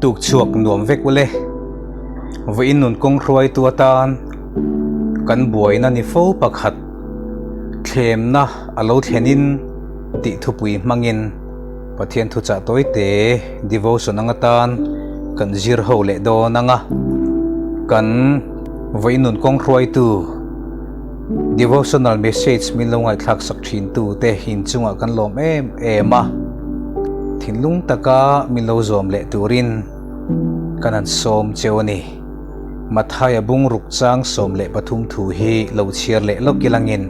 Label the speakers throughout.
Speaker 1: Tuk chhuak nuam vek ule. Vawiin nun kawng hruaitu atan kan buaina ni fo pakhat thlemna a lo thlenin tih thupui hmangin Pathian thuchah tawite devotion ang atan kan zir ho leh dawn ang a. Kan vawiin nun kawng hruaitu Devotional message min lo ngaihthlak sak thin tu te inchungah kan lawm em em a, thinlung taka min lo zawm leh turin kan han sawm cheu a ni. Mathaia bungruk chang 13 thu hi lo chhiar leh lawk ilangin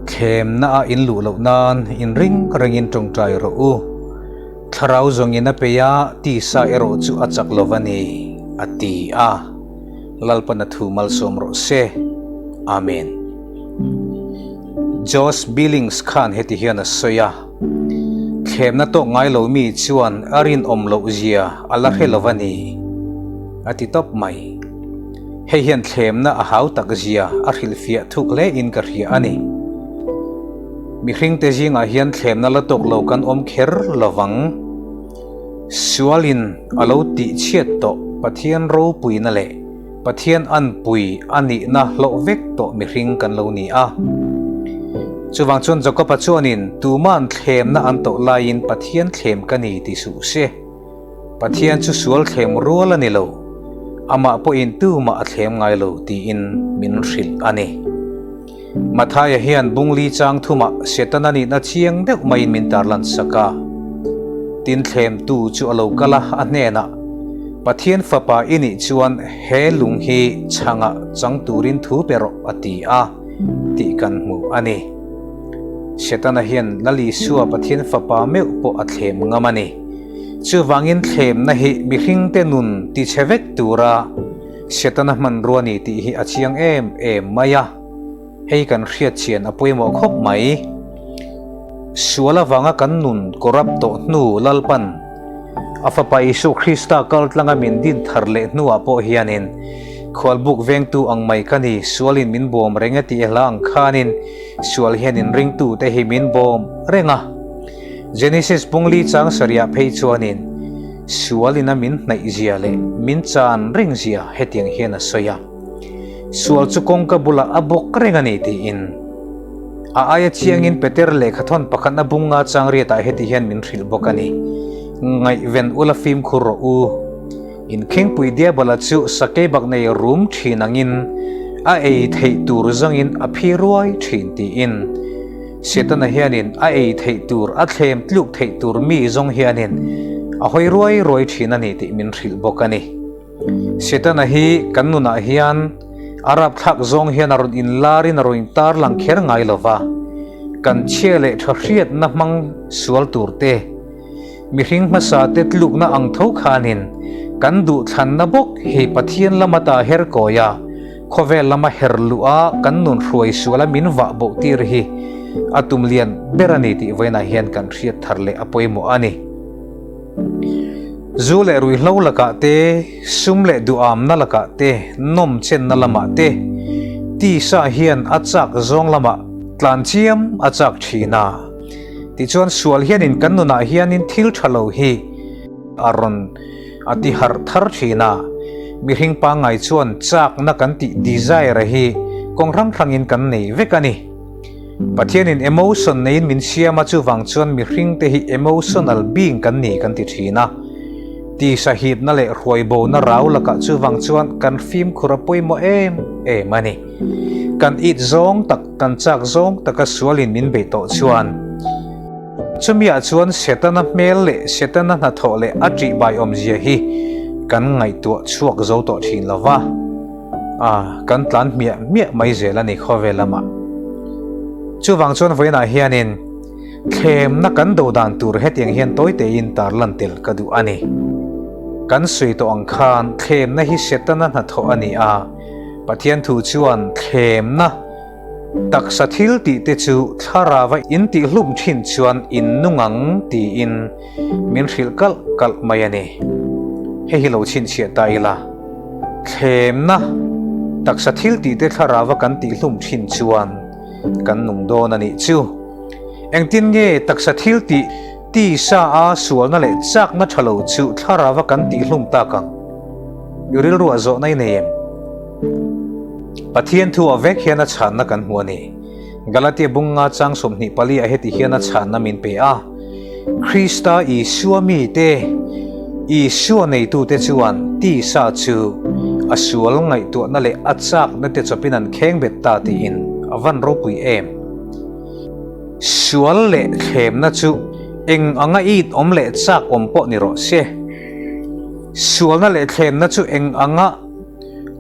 Speaker 1: thlemna a in luh loh nan inring rengin tawngtai rawh u. Thlarau zawngin a peih a, tisa erawh chu a chak lo va ni, a ti a. Lalpan a thu malsawm rawh se. Amen. Josh Billings khan heti hian a sawi a, Thlemna tawk ngai lo mi chuan a rinawm loh zia a la hre lo va ni, a ti tawp mai. Hei hian thlemna a hau tak zia a hrilhfiah thuk hle in ka hria a ni. Mihringte zingah hian thlemna la tawk lo kan awm kher lo vang. Sualin a lo tihchhiat tawh Pathian ropuina leh Pathian anpui a nihna hlauh vek tawh mihring kan lo ni a. Chuvang chuan Jakoba chuanin tuma'n thlemna an tawh laiin Pathian thlem ka ni ti suh se. Pathian chu sual thlem rual a ni lo, amah pawhin tumah a thlem ngai lo tiin min hrilh a ni. Mathaia hian bungli chang thumah Setana nihna chiang deuh maiin min tarlan sak a. Tin thlemtu chu a lo kal a, a hnenah, Pathian Fapa i nih chuan he lung hi chhangah chang turin thu pe rawh a ti a, tih kan hmu a ni. Setana hian Lal Isua Pathian Fapa meuh pawh a thlem ngam a ni. Chuvangin thlemna hi mihringte nun tichhe vek tura Setana hmanrua ni tih hi a chiang em em mai a, hei kan hriat chian a pawimawh khawp mai. Sual avanga kan nun corrupt tawh hnu Lalpan a Fapa Isu Krista kal tlanga min din thar leh hnuah pawh hianin khualbuk vengtu ang mai ka ni, sualin min bawm reng e tih hla ang khanin sual hianin ringtute hi min bawm reng a. Genesis bungli chang sarihah phei chuanin Sualin a min hnaih zia leh min chan reng zia hetiang hian a sawi a, Sual chu kawngka bulah a bawk reng a ni tiin. A aia chiangin Peter lehkhathawn pakhatna bunga chang riatah heti hian min hrilh bawk a ni, Ngaihven ula fimkhur rawh u. Inkhengpui Diabola chu sakei bak nei rum thin angin a ei theih tur zawngin a phi ruai thin tiin. Setana hianin a ei theih tur, a thlem tluk theih tur mi zawng hianin a hawi ruai ruai thin a ni tih min hrilh bawk a ni. Setana hi kan nunah hian a rapthlak zawng hian a rawn inlarin a rawn intarlang kher ngai lo va, kan chhia leh tha hriatna hmang sual tur te, mihring hmasa te tlukna ang tho khanin kan duhthlanna bawk hi Pathian lama ta her kawi a, Khawvel lama her luh a kan nun hruai sual a min vah boh tir hi a tum lian ber a ni tih vawiinah hian kan hriat thar leh a pawimawh a ni. Zu leh ruihhlo lakah te, sum leh duhamna lakah te, nawm chenna lamah te, tisa hian a chak zawng lamah tlan chiam a chak thin a. Tichuan sual hianin kan nunah hianin thil tha lo hi a rawn A ti harh thar thin a, mihring pangngai chuan chakna kan tih desire hi kawng hrang hrangin kan nei vek a ni. Pathianin emotion neiin min siam a, chuvang chuan mihringte hi emotional being kan ni kan ti thin a. Tisa hipna leh hruaibona rau lakah chuvang chuan kan fimkhur a pawimawh em em a ni. Kan it zawng tak, kan chak zawng taka sualin min beih tawh chuan, Chumiah chuan Setana hmel leh Setana hnathawh leh a ṭihbai awmzia hi kan ngaihtuah chhuak zo tawh ṭhin lo va, a kan tlan hmiah hmiah mai zel a ni khawvel lamah. Chuvang chuan vawiinah hianin thlemna kan do dan tur hetiang hian tawi tein tarlan tel ka duh a ni. Kan sawi tawh ang khan thlemna hi Setana hnathawh a ni a, Pathian thu chuan thlemna, Taksa thil tih te chu thlarava in tih hlum thin chuan in nung ang tiin min hrilh kalh kalh mai a ni. Hei hi lo chhinchhiah ta ila, thlemna taksa thil tih te thlarava kan tih hlum thin chuan kan nung dawn a nih chu. Engtin nge taksa thil tih? Tisa a sualna leh chakna tha lo chu thlarava kan tihhlum tak ang? I rilruah zawhna i nei em? Pathian thu ah vek hian a chhanna kan hmu a ni. Galatia bunga chang 24 ah heti hian a chhanna min pe a, Krista Isua mite, Isua neitute chuan tisa chu a sual ngaihtuahna leh a chakna te chawpin an kheng bet ta tiin a van ropui em? Sual leh thlemna chu eng anga it awm leh chak awm pawh ni rawh se. Sualna leh thlemna chu eng anga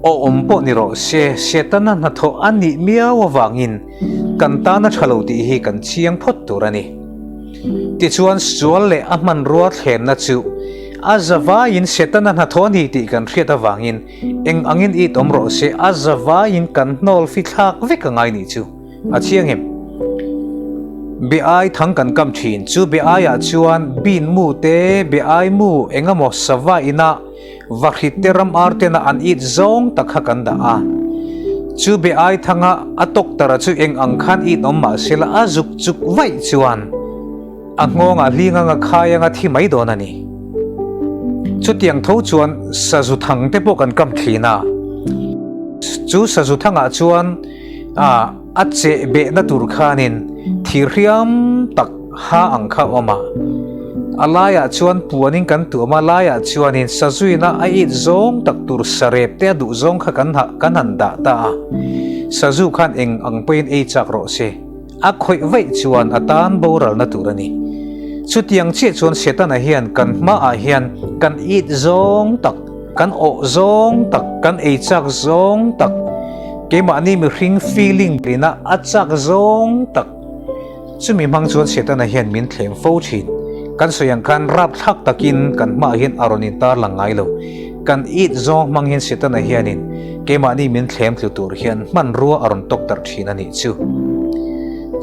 Speaker 1: aw awm pawh ni rawh se, Setana hnathawh a nih miau avangin kan tan a tha lo tih hi kan chiang phawt tur a ni. Tichuan sual leh a hmanrua thlemna chu a zavaiin Setana hnathawh a ni tih kan hriat avangin eng angin it awm rawh se, a zavaiin kan hnawl fithlak vek a ngai nih chu. A chiang em? Be ai thang kan kam thin. Chu be aiah chuan bean mu te, be ai mu eng emaw sava ina vahrit te ram ar tena an it zawng tak kha kan dah a. Chu be ai thanga a tawktara chu eng ang khan it awm mah sela a zuk chuk vaih chuan A nghawngah hling anga khai anga thi mai dawn a ni. Chutiang tho chuan sazu thang te pawh kan kam thin a. Chu sazu thangah chuan a cheh behna tur khanin thir hriam tak ha ang kha a awm a. A laiah chuan puanin kan tuam a, laiah chuanin sazuina a it zawng tak tur sarep te a duh zawng kha kan han dah ta a. Sazu khan eng ang pawhin ei chak rawh se. A khawih vaih chuan a tan boralna tur a ni. Chutiang chiah chuan Setana hian kan hmaah hian kan it zawng tak, kan awh zawng tak, kan ei chak zawng tak, keimahni mihring feeling ina a chak zawng tak, chumi hmang chuan Setana hian min thleng fo thin. Kan sawi ang khan rapthlak takin kan hmaah hian a rawn intarlang ngai lo. Kan it zawng hmang hian Setana hianin keimahni min thlem tlu tur hian hmanrua a rawn tawktarh thin a nih chu.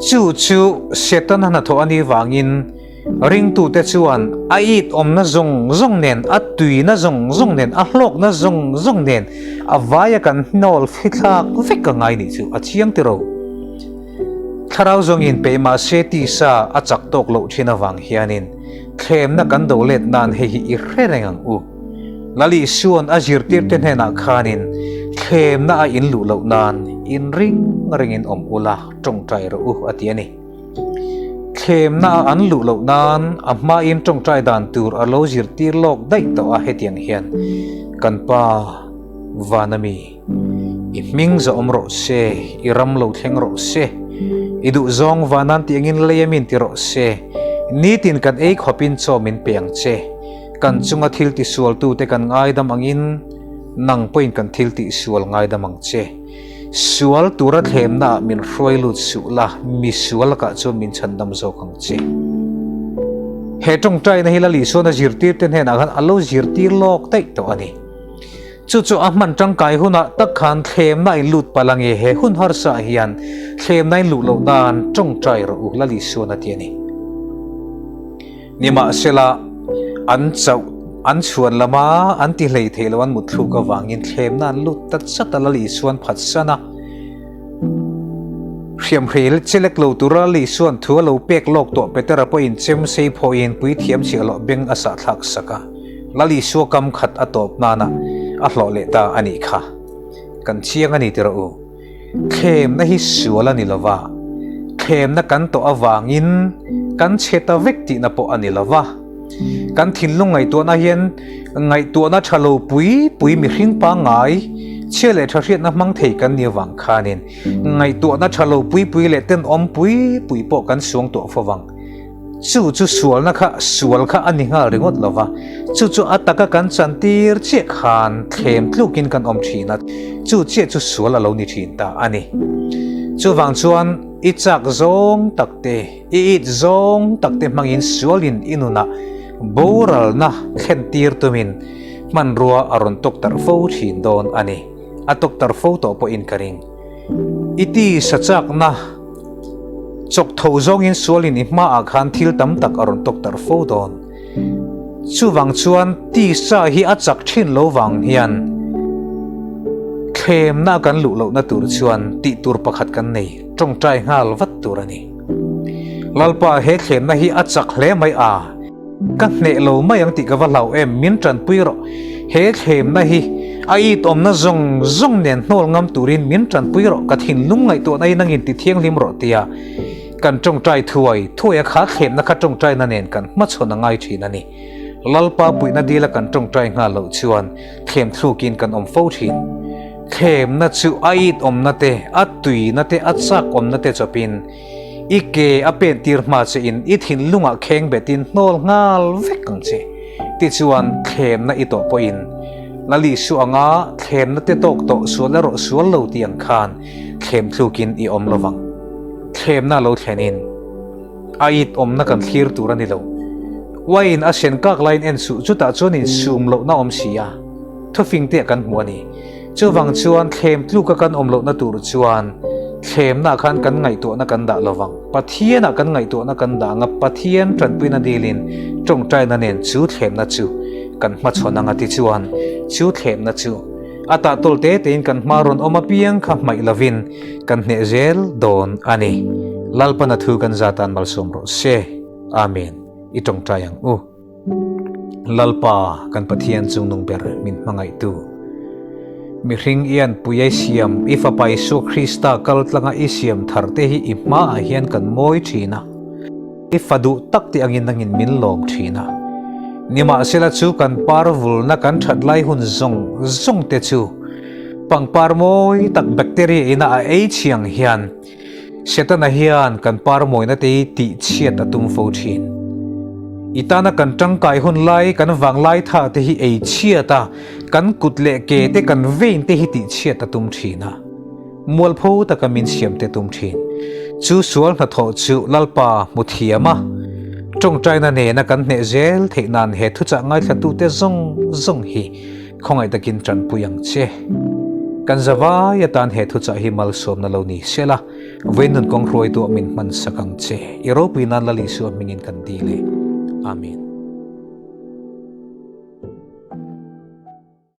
Speaker 1: Chu chu Setana hnathawh a nih vangin ringtute chuan a it awmna zawng zawng nen, a tuina zawng zawng nen, a hlawkna zawng zawng nen a vaia kan hnawl fithlak vek a ngai nih chu a chiang tiro. Thlarau zawngin peih mahse tisa a chak tawk loh thin avang hianin thlemna kan do let nan hei hi i hre reng ang u. Lal Isua'n a zirtirte hnenah khanin thlemna a in luh loh nan in ring ringin awm ula tawngtai rawh u a ti a ni. Thlemna a an luh loh nan a hmain tawngtai dan tur a lo zirtir lawk daih tawh a hetiang hian, Kan Pa vana mi, i hming zawh awm rawh se, i ram lo thleng rawh se, i duhzawng vanan tih angin lei a min ti rawh se, nitin kan ei khawpin chaw min pe ang che. Kan chunga thil tisualtute kan ngaidam angin nang pawhin kan thil tihsual ngaidam ang che. Sual tura thlemnaah min hruai lut suh la, mi sual lakah chuan min chhandam zawk ang che. He tawngtaina hi Lal Isuana zirtirte hnenah khan a lo zirtir lawk daih tawh a ni. Chu chu a hman tangkai hunah tak khan thlemna in lut palh ange he hun harsa ah hian thlemna in luh loh nan tawngtai rawh u Lal Isuana ti a ni. Nimahsela, an chauh an chhuan lama an ti hlei thei lo an mutthluk avangin thlemna an lut ta chat a Lal Isuan phatsan a. Hriamhrei che lek lo tura Lal Isuan thu a lo pek lawk tawh Petera pawhin chem sei phawhin puithiam chhiahhlawh beng a sahthlak sak a. Lal Isua kam khat a tawp nana a hlawh leh ta a nih kha. Kan chiang a ni tirh u. Thlemna hi sual a ni lo va, thlemna kan tawh avangin kan chhe ta vek tihna pawh a ni lo va. Kan thinlung ngaihtuahna hian ngaihtuahna tha lo pui pui mihring pangngai, chhia leh tha hriatna hmang thei kan ni avang khanin ngaihtuahna tha lo pui pui leh tenawm pui pui pawh kan suang tawh fo vang. Chu chu sualna kha sual kha a ni nghal ringawt lo va, chu chu a taka kan chantir chiah khan thlem tlukin kan awm thin a, chu chiah chu sual a lo ni thin ta a ni. Chuvang chuan i chak zawng tak te, i it zawng tak te hmangin sualin i nunah boralna thlen tir tumin hmanrua a rawn tawktarh fo thin dawn a ni. A tawktarh fo tawh pawhin ka ring. I tisa chakna. Chawk tho zawngin sualin i hmaah khan thil tam tak a rawn tawktarh fo dawn. Chuvang chuan tisa hi a chak thin lo vang hian thlemna kan luh lohna tur chuan tih tur pakhat kan nei, tawngtai nghal vat tur a ni. Lalpa he thlemna hi a chak hle mai a, ka hneh lo mai ang tih ka va hlau em, min tanpui rawh. He thlemna hi a it awmna zawng zawng nen hnawl ngam turin min tanpui rawh, ka thinlung ngaihtuahna hi nangin ti thianghlim rawh tia kan tawngtai thuai thuai a kha thlemna kha tawngtaina nen kan hmachhawn a ngai thin a ni. Lalpa puihna dila kan tawngtai nghal loh chuan thlem thlukin kan awm fo thin. Thlemna chu a it awmna te, a tuina te, a chak awmna te chawpin i ke a pen tir hma che in i thinlungah kheng betin hnawl nghal vek ang che. Tichuan thlemna i tawh pawhin Lal Isua anga thlemna te tawk tawh sual erawh sual lo tih ang khan thlem thlukin i awm lovang. Thlemna lo thlenin a it awmna kan thlir tur a ni lo. Wine a sen kak laiin en suh, chutah chuan insum lohna awm si a, thufing te ah kan hmu a ni. Chuvang chuan thlem tluka kan awm lohna tur chuan thlemna khan kan ngaihtuahna kan dah lovang. Pathianah kan ngaihtuahna kan dah ang a, Pathian tanpuina dilin tawngtaina nen chu thlemna chu kan hmachhawn ang a tichuan chu thlemna chu a tahtawl te tein kan hma rawn awm apiang kha hmaih lovin kan hneh zel dawn a ni. Lalpana thu kan zatan malsawm rawh se. Amen. I tawngtai ang u. Lalpa kan Pathian chungnung ber min hmangaihtu. Mihring i anpui a i siam, i Fapa Isua Krista kal tlanga i siam thar te hi i hmaah hian kan mawi thin a. I fa duh tak tih angin nangin min lawm thin a. Nimahsela chu kan par vulna kan that lai hun zawng zawng te chu pangpar mawi tak bacteria ina a ei chhiang hian Setana hian kan parmawina te hi tihchhiat a tum fo thin. I tana kan tangkai hun lai, kan vanglai tha te hi ei chhiat a, kan kut leh ke te kan vein te hi tihchhiat a tum thin a. Mualpho taka min siam te tum thin. Chu sual hnathawh chu Lalpa hmu thiam a, tawngtaina nena kan hneh zel theih nan he thuchah ngaithlatute zawng zawng hi Khawngaih takin tanpui ang che. Kan zavai atan he thuchah hi malsawmna lo ni sela, vawiin nun kawng hruaituah min hmansak ang che. I ropui nan Lal Isua hmingin kan dil e. Amen.